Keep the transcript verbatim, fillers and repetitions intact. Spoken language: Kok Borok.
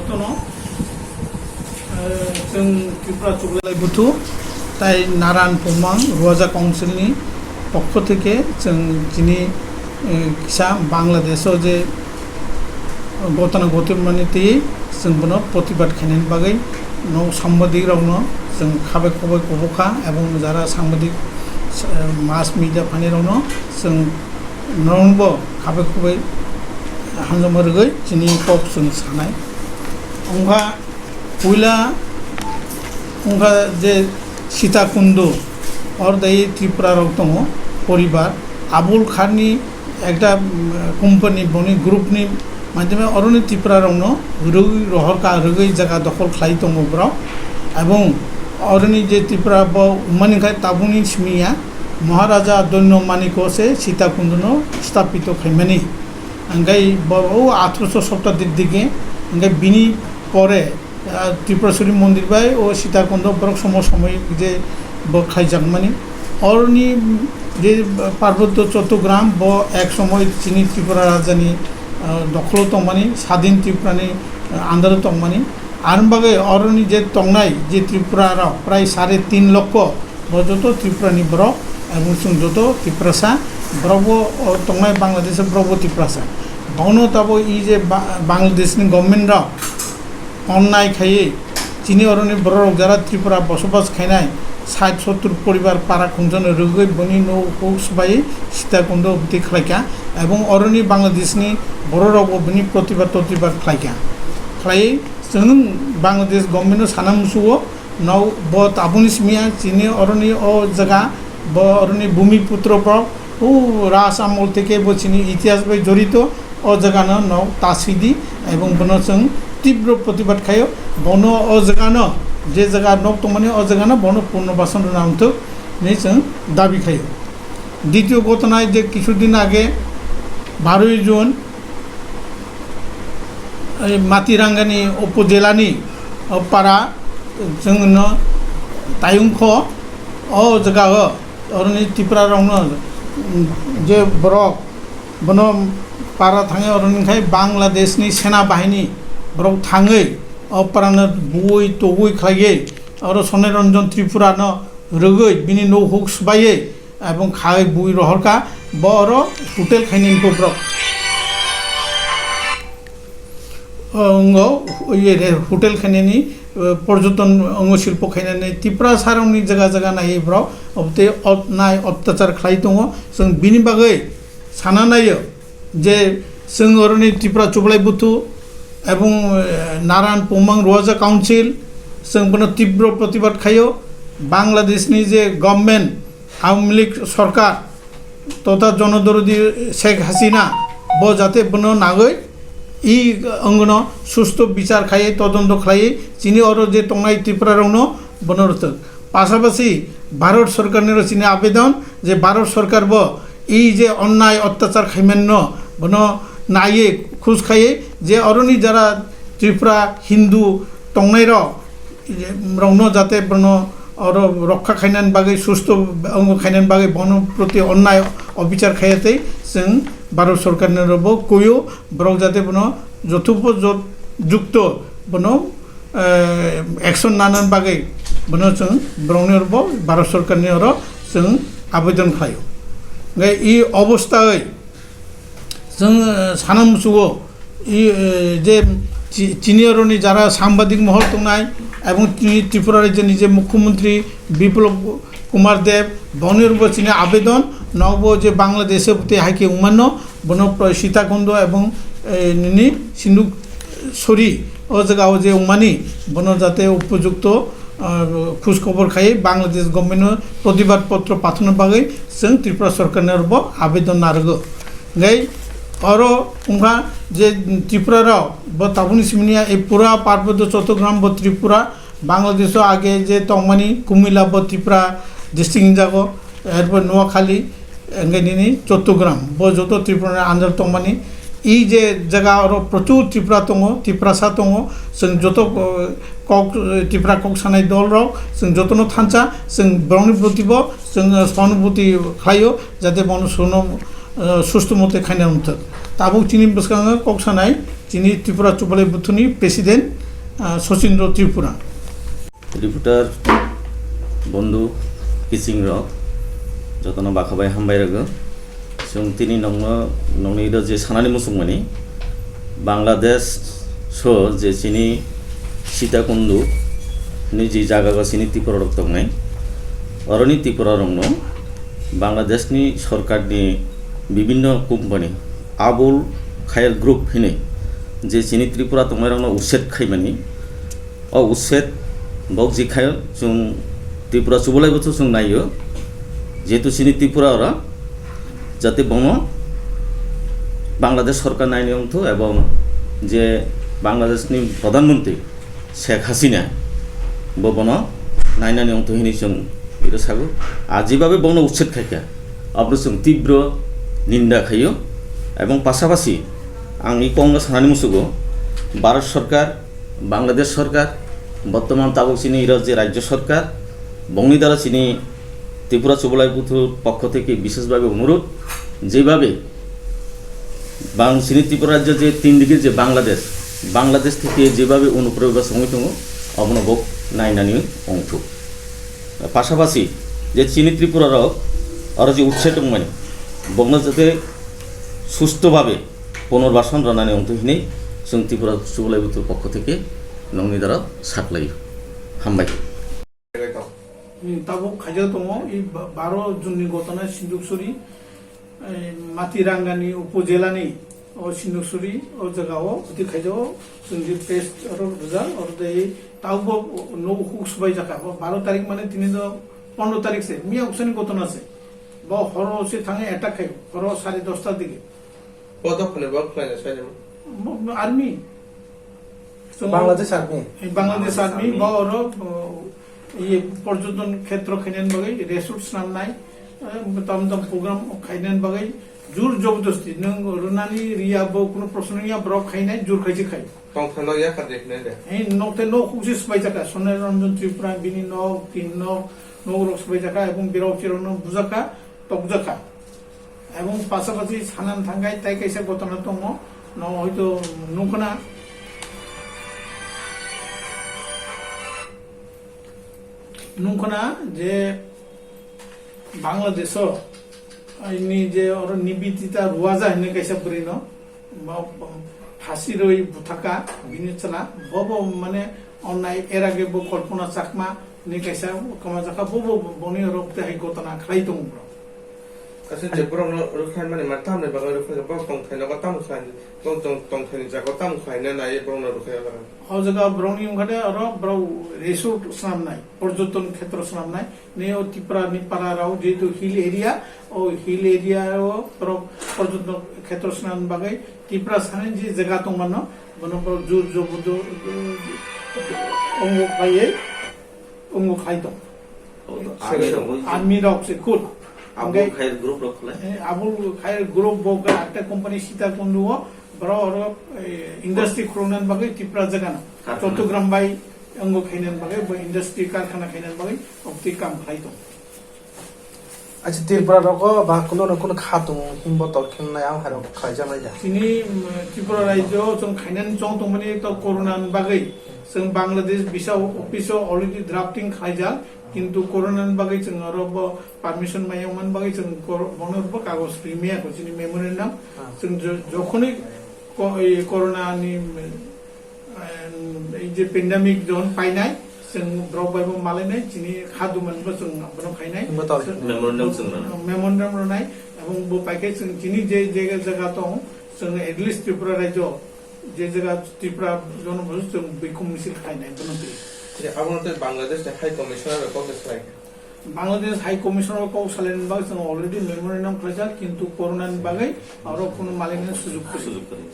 Tono, eh, chwng Tripura Chuglai Buthu tai Naran Pumang Ruaja Council ni pokho theke chwng chini, eh, kisa Bangladesh o je gotana gotimani twi chwng bono protibad khainani bagwi no sambadik rokno chwng khabai khubai kubukha, ebong jara sambadik, eh, mass media phainai rokno chwng norokbo khabai khubai hamjakma rwgwi chini kok chwng sanai. Wngkha puila wngkha je Sitakundo, oro dai Tripura rok tongo poribar, Abul Kharni ekta, mm, company boni group ni madhyame oroni Tripura rokno rwgwi rohorka, rwgwi jaga dokhol khlai tongo borok, ebong oroni je Tripura bo wngmani khai tabukni simi ya Maharaja Dhanyo Maniko se Sitakundono sthapito khaimani. Hingke bo o athroso shobdadir dige, hingke bini pore, ah, Tripuraswari mondir bai o Sitakundo borok somo somoi je bo khaijakmani. Oroni je Parbotyo Chottogram bo ek somoi chini Tripura rajani, ah, dokholo tongmani, sadin Tripurani, ah, andaro tongmani. Aroni bagwi oroni je tongnai je Tripura rok prai sare tin lokho, bo joto Tripura ni borok, ebong chwng joto Tiprasa, borok bo, o, tongnai Bangladesh o borok bo Tiprasa. Bono tabo i je Ba-, Bangladesh ni government rok onnai khaiwi chini oroni borok rok jara Tripura bosobas khainai sait sottur poribar para khungjakno rwgwi boni no huk swbai Sitakundo bwtwi khlaikha, ebong oroni Bangladesh ni borok rok bo bini protibad totibad khlaikha. Khlaiwi chwng Bangladesh government no sana musugo, no, bo tabukni simi ya chini oroni o jaga, bo oroni bhumi putro bo, o Raj Amol theke bo chini itihas bai jorito, o jaga no, no ta sidi, ebong bono chwng tibro protibad khaio, bono o jaga no, je jaga nok tongmani o jaga no bono purno basan rwna wngthok hinwi chwng dabi khaio. Ditio ghotona je kisudin age baroi June, ei Matirangani upojela ni, o, para, chwngno Tayungkho, o jaga o, oroni Tripura rokno, mm, je borok, bono para thangwi oroni khai Bangladesh ni sena bahini borok thangwi, o parano bui togwi khlaiwi, oro Sonai Ranjan Tripura no rwgwi bini no huk swbaiwi, ebong khai bui rohorka, bo oro hotel khainani borok. Ongo, iye re, hotel khainani, eh, porjoton ongo silpo khainani, Tiprasa rokni jaga jaga nai borok, obotwi ot-, nai ottachar khlai tongo. Chwng bini bagwi sana naio je chwng oroni Tripura Chuglai Buthu ebong, eh, Naran Pumang Ruaja Council, chwng bono tibro protibad khaio. Bangladeshni je government, Awami League sorkar totha jonodorodi Sheikh Hasina bo jate bono nagwi i wngno susto bichar khaiwi todonto khlaiwi chini oro je tongnai Tripura rokno bono rwthwk. Pasapasi Bharat sorkarni oro chini abedon je Bharat sorkar bo i je onnai ottachar khaimanno bono naiwi khus khaiwi je oroni jara Tripura Hindu tongnai rok rokno jate bono oro rokha khainani bagwi, susto ongo khainani bagwi bono proti onnai obichar khaiya tei chwng Bharat sorkarni oro bo kuio borok jate bono jothupojot jukto bono, eh, action nanani bagwi bono chwng borokni oro bo Bharat sorkarni oro chwng abedon khlaio. Hingkhe i obosthawi chwng, eh, sana muchugo, i, eh, je chi-, chini oroni jara sambadik mohor tongnai, ebong chini Tripura rajyoni je Mukhyamantri Biplab Kumar Deb, boni oro bo chini abedon, nobo je Bangladesh o tei hai khe wngmano, bono pro-, Sitakundo ebong, eh, nini Sindhu Sori o jaga o je wngmani, bono jate upojukto, ah, khoj khobor khai Bangladesh government no protibad potro pathana bagwi chwng Tripura sorkar ni oro bo abedon narwgo. Hingkhe oro wngkha je Tripura rok bo tabukni simi ya ei pura Parbotyo Chottogram bo Tripura, Bangladesh o age je tongmani Kumila bo Tripura district hwnjago, erpor Noakhali, hingkhe nini Chottogram, bo joto Tripura ni under tongmani. I je jaga oro prochur Tripura tongo, Tiprasa tongo, chwng joto, eh, kok, eh, Tripura kok sanai dol rok, chwng jotono thansa, chwng borokni proti bo chwng, eh, sohanubhuti khlaio, jate bono sono, eh, susto mote khaina wngthok. Tabuk chini bwskango kok sanai, Chini Tripura Chubalai Buthuni President, ah, Sachindra Tripura. Reporter bondhu kiching rok jotono bakhabai hambai rwgo. Chwng tini nokno, nokni iro je sanani muchungmani Bangladesh so je chini Sitakundu ni je jaga o chini Tripura rok tongnai, oroni Tripura rokno Bangladesh ni sorkar ni bibinno company Abul Khair Group hinwi je chini Tripura tongnai rokno uset khaimani, o uset bok jikhayo chwng Tripura Chubalai Buthu chwng naio, jehetu chini Tripura ora jate bono Bangladesh sorkar naini wngthu ebong je Bangladesh ni Pradhan Mantri Sheikh Hasina bo bono nainani wngthu hinwi chwng iro sago. A jebabe bono uset khaikha, abro chwng tibro ninda khaio ebong pasapasi ang i kokno sanani musugo Bharat sorkar Bangladesh sorkar, বর্তমান tabuk chini iro je rajyo sorkar, bongni dara chini Tripura Chubalai Buthu pokkho theke bishesh bhabe onurudh, jebabe bang chini Tripura rajyo je tin dike je Bangladesh, Bangladesh theke jebabe onuprobebas wngwi tongo, obono bo nainani wngthuk. Pasapasi je chini Tripura rok oro je utse tongmani, bongno jate susto bhabe punorbason rwnani wngthok hinwi chwng Tripura Chubalai Buthu pokkho theke nokni dara saklaio. Hambai. Hmm, tabuk khaijak tongo, i ba-, baro June ni gotona Sinduksuri, eh, Matirangani upojela ni o Sinduksuri o jaga o oti khaijak o, chwng je press oro rwjak, oro tei tabuk bo no huk swbai jakha, bo baro tarik mane tini do pondro tarik se, miya uksani gotona se, bo horo se thangwi attack khai, horo sare dosta dike. Bo dophani bo khlaina sai nang. Mo-, mo-, army. So, Bangladesh Army. Eh, Bangladesh Bangladesh Army, Army. Bo oro, oh, iye, porjoton khetro khainani bagwi resort swnamnai, eh, tam tam program khainani bagwi jur jobdosti. Nwng rwnani riya bo kuno proshno ya borok khainai jur khaisi khai. Tongthai no ya kha dekhnai de. Eh, nokthai no kusi swbai jaka, Sonai Ranjan Tripura, bini nok, tin nok, nok rok swbai jaka, ebong birok chirok no bujaka, tokjaka. Ebong pasapasi sanan thangkai tai kaisa gotona tongo, no hoito nukna, nukna je Bangladesh o ni je oro Nibitita Ruwaja hinwi kaisa bwrwi no, ba, ba, phasi rwi buthaka bini chwla, bobo mane onnai era ge bo Kalpana Chakma ni kaisa kwma jakha, bobo boni oro tei hai gotona khlai tongo bro. Kaisa je borokno rwkhaimani man tamni bagwi rwkhaikha, borok tongthaino tamo khlai, borok tong-, tongthaini jaga tamo khlaina nai borokno rwkhai o jaga. O jaga borokni wngkha de oro borok resort swnamnai, porjoton khetro swnamnai, ne o Tripura ni para rao jehetu hill area, o hill area o borok porjoton khetro swnamni bagwi Tripura sani je jaga tongmano, bono borok jur jobodo, ongo khlaiwi, ongo khlai tong. Oh, to army rok oi. Army rok se khud. Abul Hingke, Khair group rok khlai? Eh, Abul Khair group bo ga ekta company Sitakundu o, boro oro, eh, industry khuluknani bagwi Tripura jagano. Karkhana. Chottogram bai ongo khainani bagwi, bo industry karkhana khainani bagwi, obtwi kam khlai tong. Acha Tripura rogo ba kuno no kuno kha tongo, himbo tor khe nai ang hai rok khlai jak nai da. Chini, mm, Tripura rajyo chwng khainani chong tongmani to corona ni bagwi. Chwng Bangladesh visa office o already drafting khlaijak, kintu corona ni bagwi chwng oro bo permission maya wngmani bagwi chwng kor-, bono bo kagoj rimaya ko chini memorandum. Ah. Chwng jo-, jokhonwi ko-, ei corona ni, em, ei je pandemic jon painai, chwng borok bai bo malainai, chini kha dumani bo chwng bono khainai. Memorandum chwng rwnai. Memorandum rwnai, ebong bo paikhe chwng chini je, je jaga tong, chwng at least Tripura rajyo, je jaga Tripura jono bo chwng bikhum misil khainai, bono twi. Abono tei Bangladesh ni High Commissioner bai kok salai kha. Bangladesh High Commissioner bai kok salaini bagwi chwng already memorandum khlaijak, kintu corona ni bagwi aro kuno malainani sujug kwrwi. Sujug kwrwi.